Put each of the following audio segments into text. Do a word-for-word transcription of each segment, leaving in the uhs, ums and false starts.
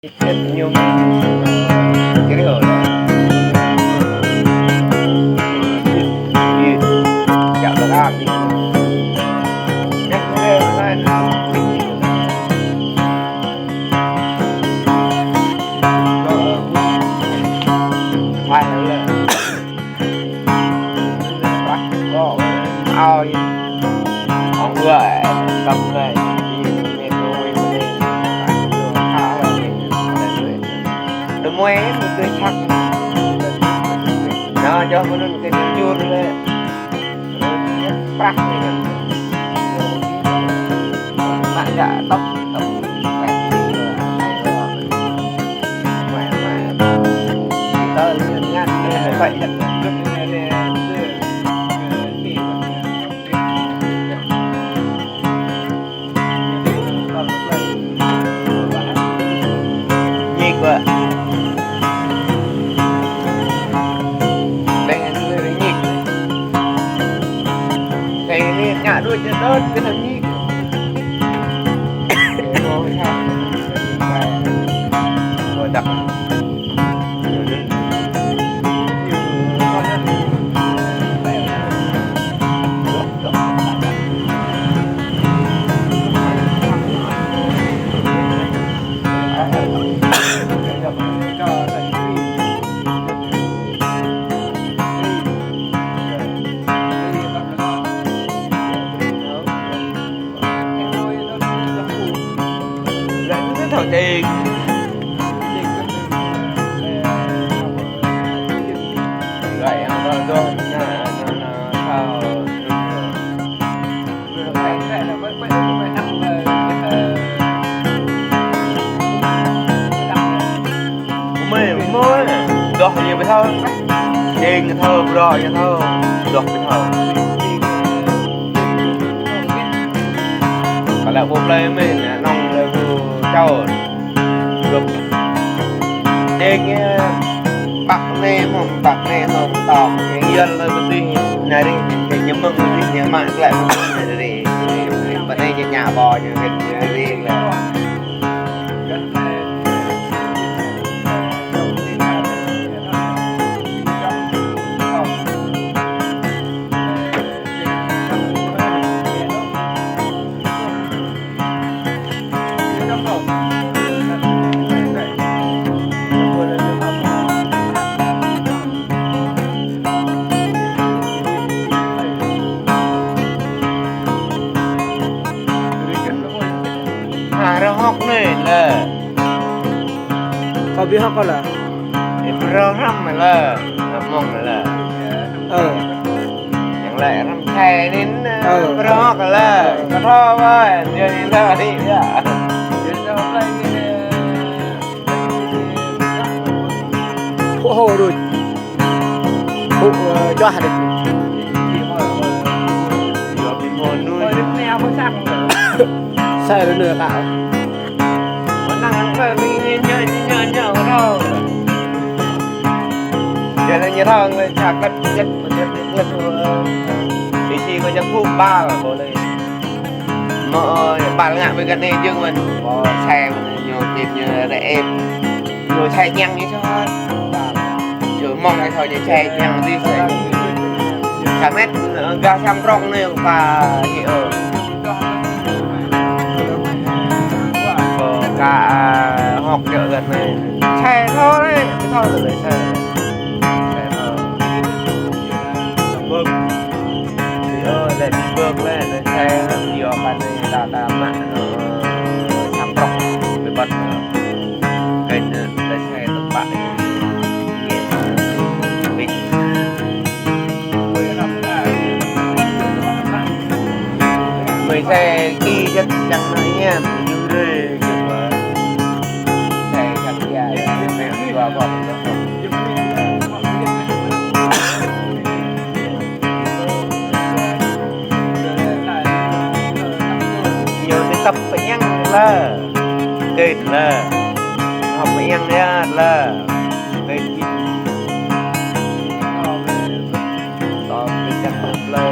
Chết ñu. Cái điều đó. Chả có làm gì. Chắc cái điều này là. Phải là. Ao. Ông người, ông người. Đừng mua em một cái sắc. Nó cho con đừng cái jujur leh. Prah ni kan. Mak jak tŏk, tŏk. Mak, mak. Kita ni kan, ni, baik dah. Ñik wa. Beng anŭn lĕ ñik. Thầy ni ngă đuaĭ čơ đơ̆t kơ anŭn ñik. Ơ, đăp. Mơi, mơi, dŏ ñu ƀu thâo. Jing thâo, bruă ñu thâo, dŏ ƀu thâo. Kơ lĕ ƀu plơi mơi, nong lĕ ƀu čao. Gơ̆p. Jing ñu, păk ne mơ̆ng, păk ne mơ̆ng, tŏng. Ñu yơh lĕ ƀu tui, nari, ñu mơ̆ng ƀu tui, ñu mă lĕ ƀu tui, nari. Păk ne ñu ñă ƀô̆, ñu gĕt, nari lĕ. Ha, rơhŏk ne lĕ. Kâo ƀu hŏk kâo lĕ. Ih, phrâo hrăm lĕ. Amăng lĕ. Ơ. Yang lĕ hrăm thai nin, ơ, phrâo hŏk lĕ. Kâo thâo wai, dia nin thâo nih, ya. Phu hô đuaĭ. Phu, ơ, čuah đuaĭ. Sai lĕ nơ kâo. Giờ là như thằng người chả cất cất cất cất. Thì chỉ có nhập phu ba là có đây. Mơ̆, ơ, ƀă ngă ƀơi gah anai jing mơ̆n. Ơ, sai mơ̆n, ñu tit ñu rơep. Ñu sai ñăng ñu sơ̆. Ñu mơ̆ng ai thâo ñu sai ñăng dih sai. Sa met, ơ, gah Sam Prong anai pă hĭ ơ. Ơ, kâo, ơ, hŏk djơ̆ gah anai. Sai thâo lĕ, thâo lĕ sai. Sai thâo. Bơ̆k. Ơ, lĕ ƀing bơ̆k lĕ, lĕ sai hăng ƀing ƀing anai ta, ta mă, ơ, Sam Prong, ƀing bơ̆t, ơ, kơ anai, lĕ sai tơpă. Ƀing. Mơi sai ki jăk jang anai ñen, ñu rơi, ñu bơ̆t. Sai jăk ya, ya, ya, dua bơ̆t. Ñu tơtăp pơñăng lĕ. Kĕt lĕ. Hŏk pơñăng ya lĕ. Kĕt. Tơl pơñăng lĕ.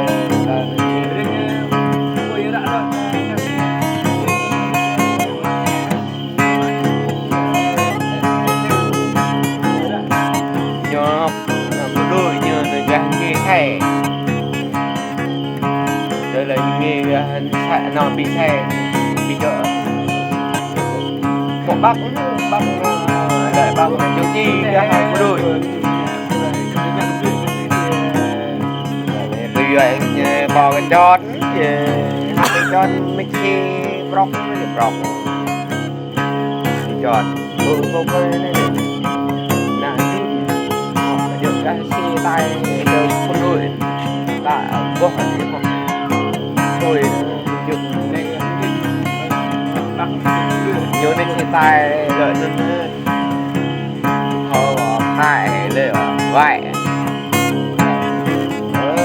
Ƀing xe, ƀing dŏ. Một bác, bác, ờ, đợi bác, chú Chi, kia hai bộ đội. Tui yua, ơ, bò kơ chót, ơ, hă kơ chót, mĕk si brŏk, mĕk si brŏk. Chót, ơ, ơ, ơ, anai, anai. Nă, jut. Ơ, jut kơ si tai, kơ phun đuôi. Ta, ơ, boh, ơ, thôi, jut. Ñu anai si tai, lơ, anai, anai. Hơ, hai, lơ, vài. Ơ.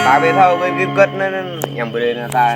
Ta ƀu thâo kơ git gơt anŭn, anŭn, yang brơi anŭn ta.